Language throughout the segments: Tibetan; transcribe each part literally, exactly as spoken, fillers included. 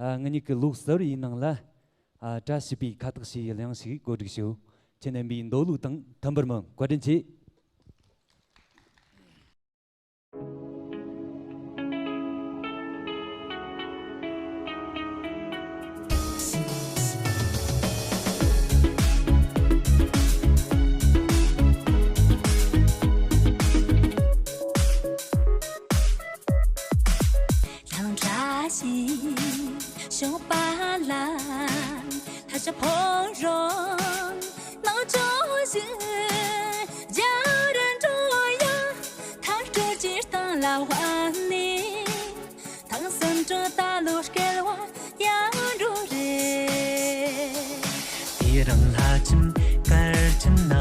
ཨ། ང་གཉིས་ཀྱི་ལོ་གསར་བའི་ནང་ལ། ཨ། བཀྲ་ཤིས་པའི་ཁ་བཏགས་ཤིག་ཡང་ཞིག་གོ་སྒྲིག་ཞུ། ཁྱེད་རྣམ་པའི་མདོ་ལུགས་དང་ཐུན་པར་མི་བཀའ་དྲིན་ཆེ། ཡང་བཀྲ་ཤིས་ཤོག་པ་ལ། ལྷ་ཞབས་ཕོ་རོག་ནག་ཅོག་བཞི། རྒྱ་རི་འགྲོ་ཡ་ཐག་གྲོ་ཅི་སྟངས་ལ་བ་ནི། ཐང་སུམ་ཅུ་ད་ལོ་སྐལ་བ་ཡང་འགྲོ་རེད། དེ་རིང་ལྷ་ཁྱིམ་དཀར་ཁྱིམ་ན།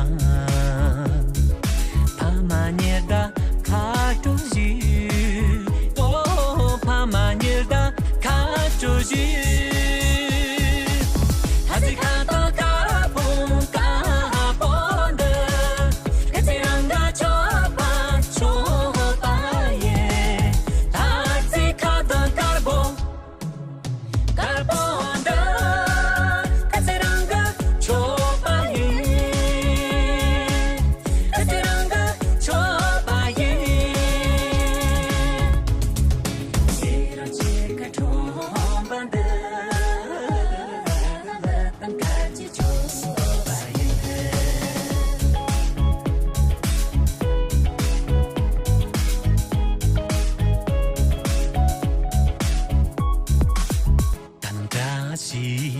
ཕ་མ་ཉེར་ཟླ་ཁ་དྲོ་བཞི། ཨོ། ཕ་མ་ཉེར་ཟླ་ཁ་དྲོ་བཞི། ཨ་ཙི་ཁ་དོག་དཀར་པོ་དཀར་པོ་འདི། ཨ་ཙི་རང་ག་ཆོག་པ་ཆོག་པ་ཡེ། ཨ་ཙི་ཁ་དོག་དཀར་པོ། དཀར་པོ་འདི། ཨ་ཙི་རང་གི་ཆོག་པ་ཡིན། ཨ་ཙི་རང་གི་ཆོག་པ་ཡིན། ཨ་ཙི་རང་གཅིག་གི་ཁྲོམ་པ་འདི། ལ་དང་ག་ཅི་ཆོག་པ་ཡིན། དང་བཀྲ་ཤིས་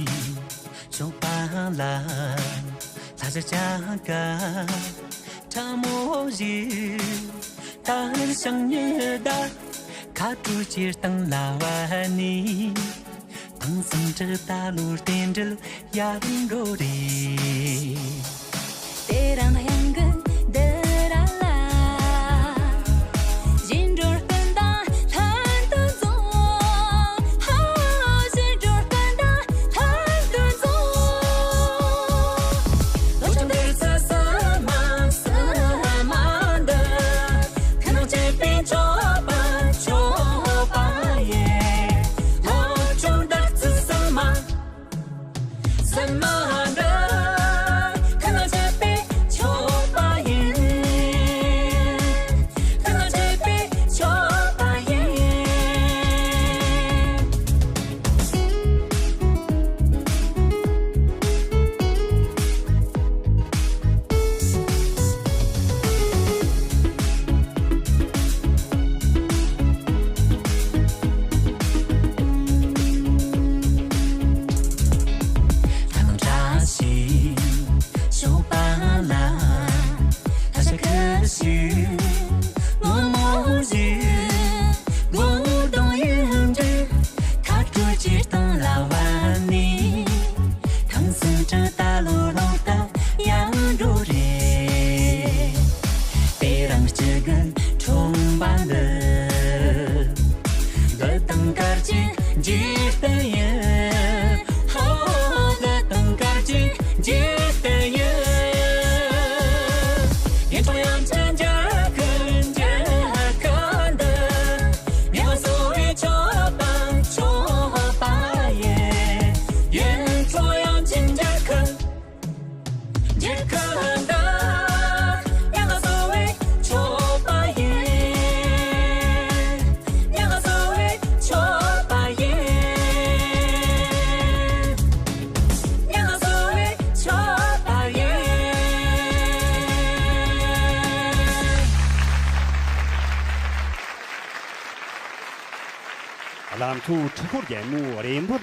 ཤོག་པ་ལ། ལྷ་ས་ཅག་ག་ཁྲ་མོ་བཞི། ད་ཤང་ཉི་ཟླ་ཁ་དྲོ་ཅི་སྟངས་ལ་བ་ནི། ཐང་སུམ་ཅུ་ད་ལོ་རྟེན་འབྲེལ་ཡར་འགྲོ་རེད། དེ་རིང་དབྱངས་ཀྱི་འདི་ར་ལ། བཞིན་འགྲོར་སྐུ་མདའ་ལྷན་དུ་འཛོམས། ཧ། བཞིན་འགྲོར་སྐུ་མདའ་ལྷན་དུ་འཛོམས། ལོ་ཆུང་འདིར་ཚེ་སི་མ་སི་མ་འདི། ཁ་ནང་བྱེད་པའི་མཆོད་པ་མཆོད་པ་ཡིན། ལོ་ཆུང་འདིར་ཚེ་སི་མ། སི་མ་འདི། ཁ་ནང་བྱེད་པའི་མཆོད་པ་ཡིན། ཁ་ནང་བྱེད་པའི་མཆོད་པ་ཡིན། ཐང་བཀྲ་ཤིས་ཤོག་པ་ལ། ལྷ་ས་ཁུ་ཤུ་མོ་མོ་བཞི། སྒོ་གདོང་ཡུན་དུ་ཁ་དྲོ་ཅི་སྟངས་ལ་བ་ནི། ཐང་སུམ་ཅུ་ད་ལོ་ལོ་ད་ཡར་འགྲོ་རེད། དེ་རིང་སྐྱིད་གི་ཁྲོམ་པ་འདི། འདི་དང་གར་གྱི་འཇིག་རྟེན་ཡིན། ཧོ། འདི་དང་གར་གྱི་འཇིག་རྟེན་ཡིན། ཡིན་ཀྲོང་ཡང་ཅི་འཇིག་གི་འཇིག་གི་འདི། ཡང་སོ་བའི་ཆོག་པ་ཆོག་པ་ཡིན། ཡིན་ཀྲོང་ཡང་ཅི་འཇིག་གི། འཇིག་གི་འདི། ཡང་སོ་བའི་ཆོག་པ་ཡིན། ཡང་སོ་བའི་ཆོག་པ་ཡིན། ཡང་སོ་བའི་ཆོག་པ་ཡིན། ལམ་མཐོ་ཁྲི་ཤོར་རྒྱལ་མོ་རེ་འབོད།